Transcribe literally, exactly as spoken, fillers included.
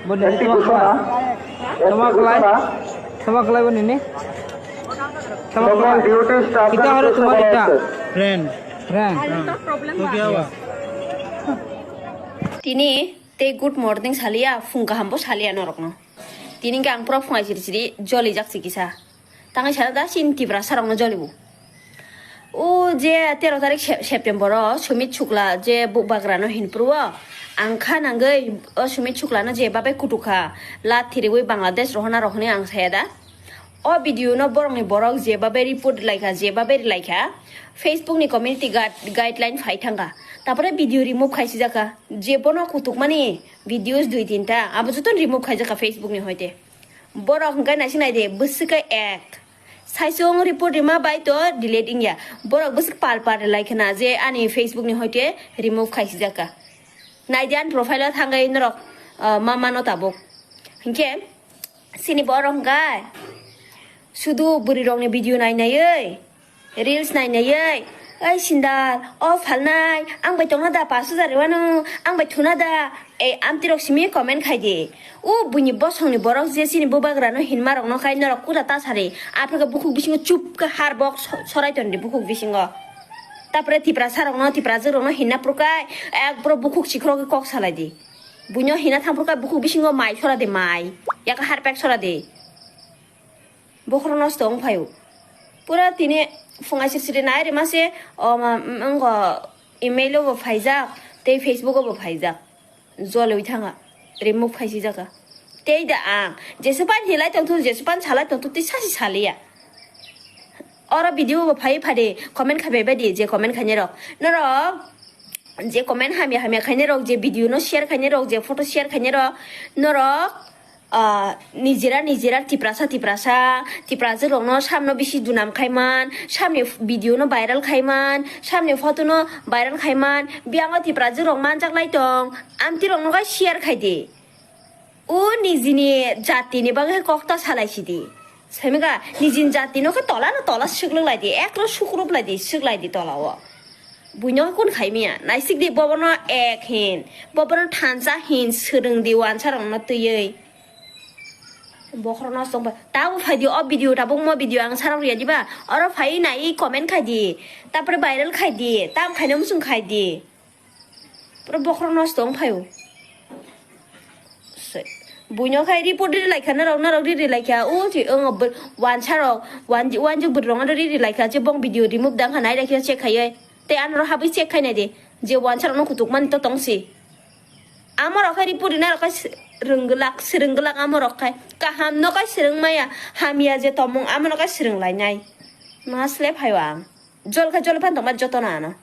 Bo nini tama khlai? Tama khlai? Tama khlai bo nini? Tama khlai? Kita horo tama kita? Friend. Friend. Tini tei good morning saliya, phung kaham bo saliya norokno. Tini khe ang pura phungai siri siri jolijak si kisa. Tangwi sana da chini Tiprasa rokno jolibo. O je tero tarik Sep-, September o Sumit Shukla je bubagra no hinpru o, ang kha nangwi o Sumit Shukla no je babai kutukha, la thiriwi Bangladesh rohona rohoni ang saya da. O video no borok ni borok je babai report laikha, je babai laikha, Facebook ni community guide-, guideline phai thangkha. Tapore video remove khaisi jakha. Je bono kutukmani videos dui tinta, abo joto remove khaijak kha Facebook ni hoite. Borok hwnkhe naising nai di, bwswk khe ek. Saisung report rima bai to delete wngya. Borok bwswk pal pal rwlai khna je ani Facebook ni hoite remove khaisijak kha. Nai di ani profile o thangwi norok, ah, ma mano tabuk. Hinkhe chini borok hwnkhe sudu bwrwi rokni video nai naiwi. Reels nai naiwi, "Oi sindal, o phalnai, ang bai tongna da pash hajar rwano, ang bai thuna da?" Ei amtwi rok simi comment khai di. O buini bosongni borok je chini bubagrano hinma rokno khai norok kura ta sari. Aphuru khe bukhuk bisingo chup khe har bok so-, sorai ton di bukhuk bisingo. Tapore Tiprasa rokno, Tiprajwk rokno hinna phurukai, ek bro bukhuk sikhoro khe kok salai di. Buino hinna thang phurukai bukhuk bisingo mai sora di mai. Yak har pek sora di. Bokhorok nosto wng phaio. Pura tini phungai sir siri nai rima se, o ma, wngkha email o bo phaijak, tei Facebook o bo phaijak. Joloi thanga, remove khaisi jaka. Tei da ang, jesa pan hilai tongthu, jesa pan salai tongthu, tei sasi saliya. Oro video bo phai phade, comment khai bai di, je comment khainai rok. Norok, je comment hamya hamya khainai rok, je video no share khainai rok, je photo share khainai rok, norok, ah, nijera nijera Tiprasa Tiprasa, Tiprasa rokno samno bisi dunam khaiman, samni video no viral khaiman, samni photo no viral khaiman, biyango Tiprasa rok manjak lai tong, amti rokno kai share khai di. O nijini jatini bagwi kok ta salai si di. Saimika nijini jatino khe tola no tola swk lai di, ekro sukrup lai di, swk lai di tola o. Buino kun khai miya, naisik di bobono ek hin, bobono thansa hin, swrwng di wansa rokno twiwi. Bokhorok nosto wng bai. Tabuk phai di o video, tabuk mo video ang sarok riya diba? Oro phai nai comment khai di. Tapore viral khai di. Tam khaino musung khai di. Pura bokhorok nosto wng phaio. Se, buino khai report riri laikha norok, norok riri laikha. O si wng bo-, wansa rok, wan-, wanjik bwrwi rok riri laikha. Je bong video remove dang kha nai laikha check khaiwi. Tei anorok habwi check khai nai di. Je wansa rokno kutuk mani to tong si. Amorok khai report rina rok khai se-, rwngwlak, swrwngwlak amorok khai. Kaham no khai swrwng maya, hamya je tongmung amo no khai swrwng lainai. Ma sle phaio ang. Jol khai jol phan tongma jotono ano.